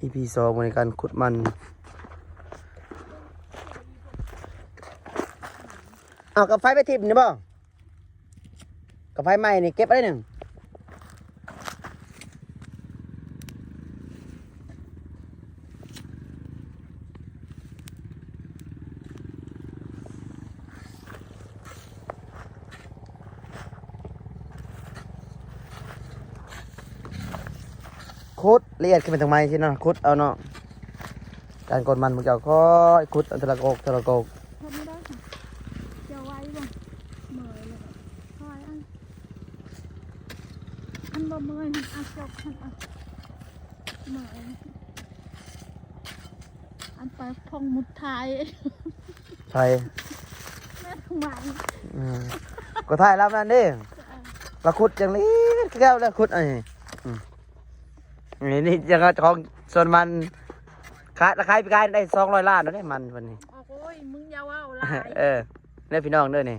ອີພີສອງ ມື້ນີ້ການຂຸດມັນ. ເອົາກາໄຟໄປຖິ້ມນີ້ບໍ່? ກາໄຟໃໝ່ນີ້ເກັບໄວ້ໜຶ່ງ. ຂຸດລະອຽດຂຶ້ນໄປທາງໃໝ່ຊີ້ເນາະ, ຂຸດເອົາເນາະ. ການກົນມັນພວກເຈົ້າຄ່ອຍຂຸດເອົາເທື່ອລະກົກ ເທື່ອລະກົກ. ເຮັດບໍ່ໄດ້ ເຈົ້າໄວບໍ່? ເມື່ອຍແລ້ວ ຄ່ອຍເອົາ. ອັນບໍ່ເມື່ອຍ ອັນເອົາຈົກ ອັນເອົາ ເມື່ອຍ. ອັນໄປພົງມຸດທ້າຍ ໃຜ? ແມ່ນຫວານ ອືມ ກໍຖ່າຍລຳນັ້ນເດ້. ລະຂຸດຈັ່ງນີ້ແກ້ວລະຂຸດອັນນີ້ ອືມ ນີ້ ນີ້ຈັງຂອງສວນມັນ ຂາຍ ລະຂາຍປີກາຍໄດ້ສອງຮ້ອຍລ້ານແລ້ວເດ້ ມັນເພິ່ນນີ້. ໂອ້ຍ ມຶງຢ່າເວົ້າຫຼາຍ ເອີ ເດີພີ່ນ້ອງເດີ ນີ້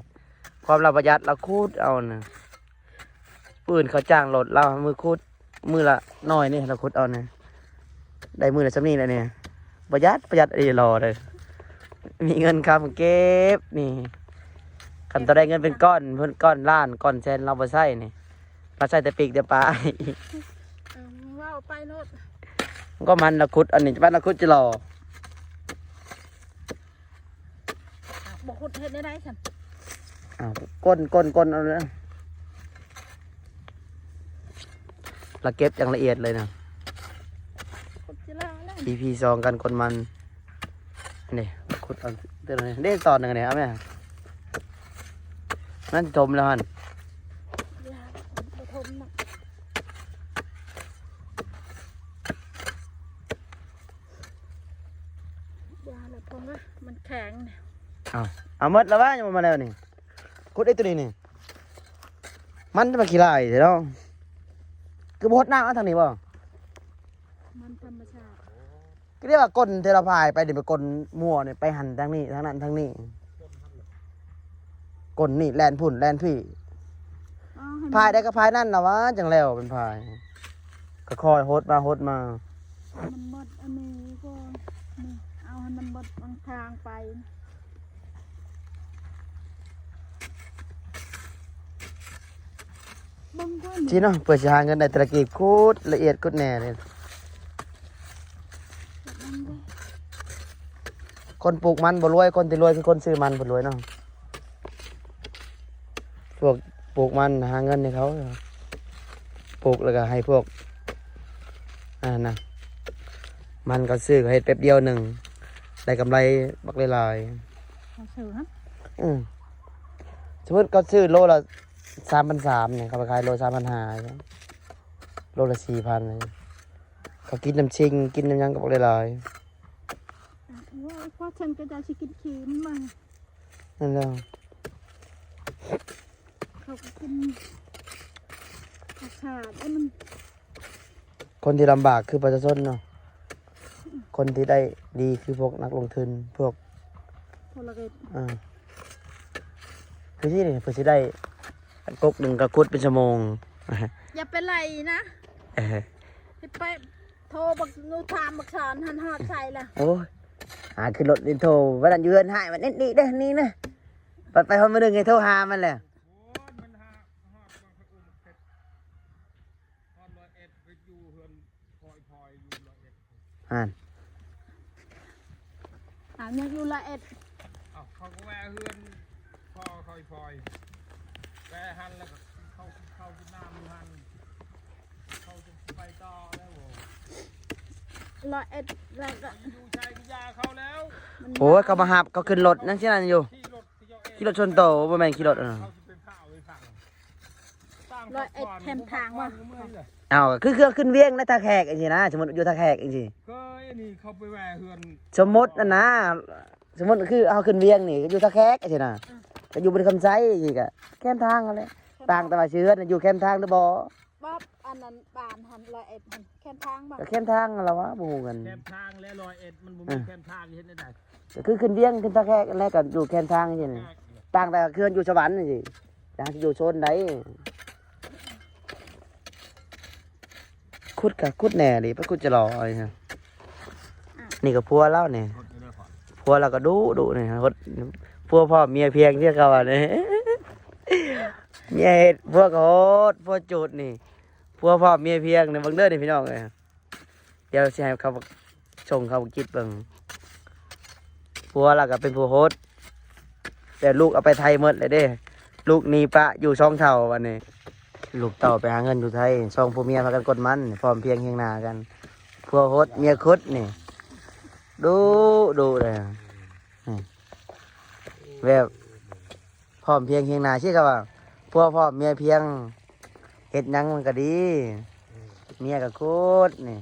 ຄວາມລາວປະຢັດ ລະຂຸດເອົານະ. ຜູ້ອື່ນເຂົາຈ້າງລົດ ລາວມື້ຂຸດ ມື້ລະໜ້ອຍນີ້ ລາວຂຸດເອົານີ້ ໄດ້ມື້ລະສ່ຳນີ້ແຫຼະນີ້. ປະຢັດ ປະຢັດອີ່ຫຼີເດີ ມີເງິນຄຳເກັບນີ້. ຄັນຕ້ອງໄດ້ເງິນເປັນກ້ອນ ເພິ່ນກ້ອນລ້ານ ກ້ອນແສນ ລາວບໍ່ໃຊ້ນີ້ ລາວໃຊ້ແຕ່ປີກແຕ່ປາຍ. ເອີ ເວົ້າໄປໂລດ ກໍມັນລະຂຸດອັນນີ້ ປານລະຂຸດຈະຫຼໍ່. ບໍ່ຂຸດເຮັດແນວໃດຊັ້ນ? ອ້າວ ກົ້ນ ກົ້ນ ກົ້ນເອົາເລີຍ. ລະເກັບຢ່າງລະອຽດເລີຍນະ ຂຸດຊິລະແລ້ວ ອີພີສອງ ການກົນມັນ. ນີ້ ຂຸດເອົາເທື່ອໜຶ່ງເດ້ ຕອນໜຶ່ງນີ້ ເອົາແມ່ ນັ້ນຖົມແລ້ວຫັ້ນ. ຢ່າ ບໍ່ຖົມນະ. ຢ່າລະ ເພາະວ່າມັນແຂງ. ເອົາ ເອົາໝົດລະວະ ຍັງບໍ່ມາແລ້ວນີ້. ຂຸດໄອ້ຕົວນີ້ນີ້ ມັນຈະມາຂີ້ຮ້າຍແທ້ເນາະ. ຄືບໍ່ຫົດນ້ຳເອົາທາງນີ້ບໍ່? ມັນທຳມະຊາດ. ກໍເລີຍວ່າກົ້ນເທື່ອລະພາຍໄປນີ້ ໄປກົ້ນມົວນີ້ ໄປຫັ້ນທາງນີ້ ທາງນັ້ນທາງນີ້. ກົ້ນນີ້ແລ່ນພຸ້ນແລ່ນພີ້ ອໍ ໃຫ້ມັນ ພາຍໃດກໍພາຍນັ້ນລະວະ ຈັ່ງແລ້ວເປັນພາຍ. ກໍຄ່ອຍຫົດມາຫົດມາ ໃຫ້ມັນເບິດອັນນີ້ກ່ອນ ນີ້ ເອົາໃຫ້ມັນເບິດບາງທາງໄປ. ເບິ່ງກ່ອນ ຊີ້ເນາະ ເພື່ອຊິຫາເງິນໄດ້ແຕ່ລະກີບ ຂຸດລະອຽດ ຂຸດແນ່ເດ້. ຄົນປູກມັນບໍ່ລວຍ ຄົນທີ່ລວຍຄືຄົນຊື້ມັນພຸ້ນລວຍເນາະ. ພວກປູກມັນຫາເງິນໃຫ້ເຂົາ ປູກແລ້ວກໍໃຫ້ພວກ ອັນນັ້ນນະ ມັນເຂົາຊື້ ເຂົາເຮັດແປັບດຽວໜຶ່ງ ໄດ້ກຳໄລບັກຫຼາຍໆ. ເຂົາຊື້ຫັ້ນ ອືມ ສົມມຸດເຂົາຊື້ໂລລະສາມພັນສາມນີ້ ເຂົາໄປຂາຍໂລສາມພັນຫ້າ ໂລລະສີ່ພັນ. ເຂົາກິນນ້ຳຊິງ ກິນນ້ຳຫຍັງກໍບັກຫຼາຍໆ. ໂອ້ຍ ພໍເຖິງກໍຈະຊິກິນຂີ້ມັນມາ ນັ້ນແຫຼະ ເຂົາກໍກິນ ເຂົາຂາດ ເອີ ມັນ ຄົນທີ່ລຳບາກຄືປະຊາຊົນເນາະ. ຄົນທີ່ໄດ້ດີຄືພວກນັກລົງທຶນ ພວກ ພວກລັກເອດ ອ່າ ຄືທີ່ນີ້ເພິ່ນຊິໄດ້ ກົກໜຶ່ງກໍຂຸດເປັນຊົ່ວໂມງ. ຢ່າໄປໄລ່ນະ ເອີ ຊິໄປໂທບັກ ໂທຖາມບັກສອນຫັ້ນຮອດໃສລະ. ໂອ້ຍ ຫາຂຶ້ນລົດນີ້ໂທ ວັນນັ້ນຢູ່ເຮືອນອ້າຍ ວັນນີ້ ນີ້ເດ້ ນີ້ນະ ບັດໄປຮອດມື້ໜຶ່ງໃຫ້ໂທຫາມັນແຫຼະ. ໂອ້ຍ ມັນຫາຮອດວັງສະອຸງເພັດ ຮອດຮ້ອຍເອັດ ໄປຢູ່ເຮືອນພອຍ ພອຍຢູ່ຮ້ອຍເອັດ ຫັ້ນ ຫາຍັງຢູ່ຮ້ອຍເອັດ. ເອົ້າ ເຂົາກໍແວ່ເຮືອນພໍ່ເຂົາ ພອຍ ແວ່ຫັ້ນແລ້ວກໍເຂົ້າ ເຂົ້າກິນນ້ຳຢູ່ຫັ້ນ ເຂົາຈະໄປຕໍ່ແລ້ວ. ຮ້ອຍເອັດ ແລ້ວກໍຢູ່ໃສກໍຢ່າເຂົາແລ້ວ. ມັນ ໂອ້ຍ ເຂົາມາຮັບ ເຂົາຂຶ້ນລົດຍັງຊິນັ້ນຢູ່ ຂີ່ລົດ ຂີ່ລົດສ່ວນໂຕ ບໍ່ແມ່ນຂີ່ລົດ ເອີ ເຂົາຊິໄປພາໄປຟັງ ຮ້ອຍເອັດແຄມທາງວະ. ເອົ້າ ຄືເຄື່ອງຂຶ້ນວຽງໃນທ່າແຂກຈັ່ງຊີ້ນະ ສົມມຸດຢູ່ທ່າແຂກຈັ່ງຊີ້ ເຄີຍນີ້ເຂົາໄປແວ່ເຮືອນ ສົມມຸດນັ້ນນະ ສົມມຸດຄືເຮົາຂຶ້ນວຽງນີ້ ກໍຢູ່ທ່າແຂກຈັ່ງຊີ້ນະ ອືມ ກໍຢູ່ບໍລິຄຳໄຊນີ້ ກໍແຄມທາງຫັ້ນແຫຼະ ຕ່າງແຕ່ວ່າຊື່ເຮືອນຢູ່ແຄມທາງຫຼືບໍ່? ບອກ ອັນນັ້ນບ້ານຫັ້ນ ຮ້ອຍເອັດຫັ້ນ ແຄມທາງບໍ່? ກໍແຄມທາງຫັ້ນລະວະ ບໍ່ຮູ້ກັນ ແຄມທາງແລະ ຮ້ອຍເອັດມັນບໍ່ມີ ເອີ ແຄມທາງ ເຮັດແນວໃດ? ກໍຄືຂຶ້ນວຽງ ຂຶ້ນທ່າແຂກຫັ້ນແຫຼະ ກໍຢູ່ແຄມທາງຈັ່ງຊີ້ ຕ່າງແຕ່ເຮືອນຢູ່ສະຫວັນຈັ່ງຊີ້ ຈະຢູ່ໂຊນໃດ? ຂຸດກະຂຸດແນ່ເດ ໄປຂຸດຈະຫຼໍ່ ເອົາຫຍັງ ນີ້ກໍຜົວລາວນີ້ ຜົວລາວກໍດຸດຸນີ້ ຫົດ ຜົວພ້ອມເມຍພຽງຄືເຂົາວ່ານີ້ ເມຍເຮັດ ຜົວກໍຫົດ ຜົວຈູດນີ້ ຜົວພ້ອມເມຍພຽງນີ້ ເບິ່ງເດີນີ້ພີ່ນ້ອງເອີຍ. ດຽວຊິໃຫ້ເຂົາສົ່ງເຂົາກິດເບິ່ງ ຜົວລາວກໍເປັນຜູ້ຫົດ ແຕ່ລູກເອົາໄປໄທໝົດແລ້ວເດ້ ລູກໜີປະຢູ່ສອງເຖົ້າບັດນີ້ ລູກເຕົ້າໄປຫາເງິນຢູ່ໄທ ສອງຜົວເມຍພາກັນກົນມັນ ພ້ອມພຽງຮຽງໜ້າກັນ ຜົວຫົດເມຍຂຸດນີ້ ດຸດຸເລີຍ ນີ້ ແບບພ້ອມພຽງຮຽງໜ້າ ຄືເຂົາວ່າ ຜົວພ້ອມເມຍພຽງ ເຮັດຫຍັງມັນກໍດີ ເມຍກໍຂຸດນີ້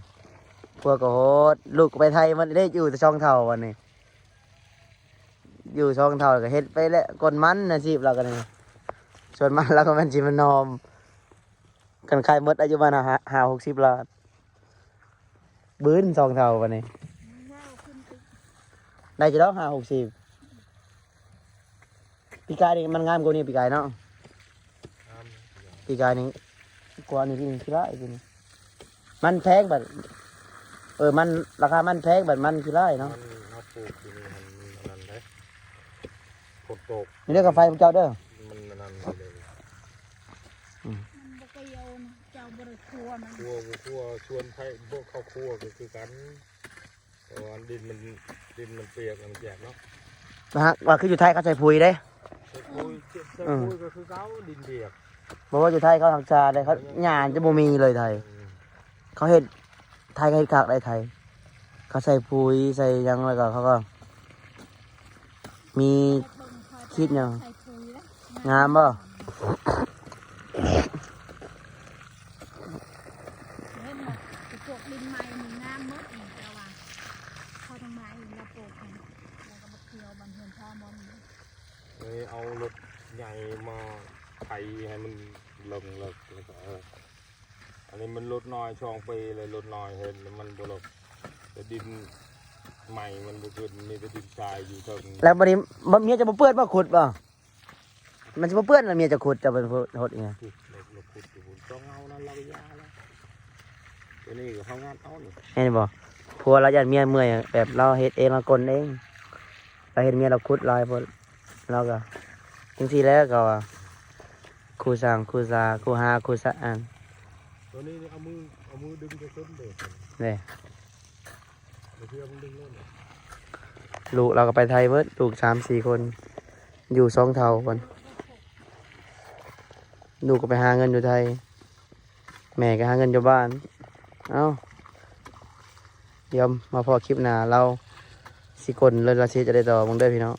ຜົວກໍຫົດ ລູກກໍໄປໄທໝົດເດ້ ຢູ່ແຕ່ສອງເຖົ້າບັດນີ້ ຢູ່ສອງເຖົ້າກໍເຮັດໄປແຫຼະ ກົນມັນອາຊີບລາວກໍນີ້ ສ່ວນມັນລາວກໍແມ່ນຊິມານອມ ຄັນຂາຍໝົດອາຍຸປະມານຫ້າ ຫ້າຫົກສິບລ້ານ ບືນສອງເທົ່າບັດນີ້ ໄດ້ຢູ່ດອກຫ້າຫົກສິບ ປີກາຍນີ້ມັນງາມກວ່ານີ້ ປີກາຍເນາະ ງາມ ປີກາຍນີ້ກວ່ານີ້ ປີນີ້ຂີ້ຮ້າຍປີນີ້ ມັນແພງບັດ ເອີ ມັນ ລາຄາມັນແພງບັດມັນຂີ້ຮ້າຍເນາະ ມັນເຮົາປູກຢູ່ນີ້ມັນອັນນັ້ນເດ້ ຝົນຕົກ ນີ້ເດີ ກາໄຟພວກເຈົ້າເດີ ມັນອັນນັ້ນເລີຍ ອືມ ມັນບໍ່ກ່ຽວນະ ເຈົ້າບໍ່ໄດ້ຄົວມັນ ຄົວບໍ່ຄົວ ຊວນໃຜບໍ່ເຂົ້າຄົວກໍຄືກັນ ເພາະວ່າດິນມັນ ດິນມັນປຽກ ມັນແຈກເນາະ ຫາກວ່າຄືຢູ່ໄທເຂົາໃສ່ປຸຍເດ້ ໃສ່ປຸຍ ໃສ່ ເອີ ປຸຍກໍຄືເກົ່າ ດິນປຽກ ບໍ່ວ່າຢູ່ໄທເຂົາຮັກສາໄດ້ ເຂົາ ຫຍ້າຈະບໍ່ມີເລີຍໄທ ອືມ ເຂົາເຮັດ ໄທເຂົາເຮັດຄັກໄດ໋ ໄທ ເຂົາໃສ່ປຸຍໃສ່ຫຍັງ ແລ້ວກໍເຂົາກໍມີຂີດຫຍັງ ງາມບໍ່? ເຫັນບໍ່? ພວກດິນໃໝ່ນີ້ງາມໝົດນີ້ ແຕ່ວ່າເຂົາທັງໝາຍລະປູກຫັ້ນ ແລ້ວກໍມາກ່ຽວບານເຮືອນຊາວບ່ອນນີ້ ເອີ ເອົາລົດໃຫຍ່ມາໄຖໃຫ້ມັນເລິກ ແລ້ວກໍ ເອີ ອັນນີ້ມັນລົດນ້ອຍ ສອງປີແລ້ວລົດນ້ອຍເຮັດ ແລ້ວມັນບໍ່ເລິກ ແຕ່ດິນໃໝ່ມັນບໍ່ຂຶ້ນ ມີແຕ່ດິນຊາຍຢູ່ເທິງ ແລ້ວບັດນີ້ ເມຍຈະບໍ່ເປື້ອນບໍ່ຂຸດບໍ່? ມັນຊິບໍ່ເປື້ອນລະ ເມຍຈະຂຸດ ເຈົ້າເປັນຜູ້ຫົດອີກ ລາວ ລາວຂຸດຢູ່ພຸ້ນ ຕ້ອງເອົານັ້ນລາວກໍຢ່າລະ ຕົວນີ້ກໍເຮົາງັດເອົານີ້ ເຫັນບໍ່? ຜົວລາວຢ້ານເມຍເມື່ອຍ ແບບລາວເຮັດເອງ ລາວກົນເອງ ລາວເຫັນເມຍລາວຂຸດຫຼາຍໂພດ ລາວກໍຈັ່ງຊີ້ແຫຼະ ເຂົາວ່າ ຄູ່ສ້າງຄູ່ສາ ຄູ່ຫາຄູ່ສະອັນ ຕົວນີ້ເອົາມື ເອົາມືດຶງຈະຂຶ້ນເດ້ ເດ້ ເອົາເຊືອກດຶງລົງ ລູກລາວກໍໄປໄທເບິດ ລູກສາມສີ່ຄົນ ຢູ່ສອງເຖົ້າພຸ້ນ ລູກກໍໄປຫາເງິນຢູ່ໄທ ແມ່ກໍຫາເງິນຢູ່ບ້ານ ເອົ້າ ດຽວມາພໍ້ຄລິບໜ້າ ລາວຊິກົນ ແລ້ວລາວຊິເຮັດຈັ່ງໃດຕໍ່ ເບິ່ງເດີພີ່ນ້ອງ.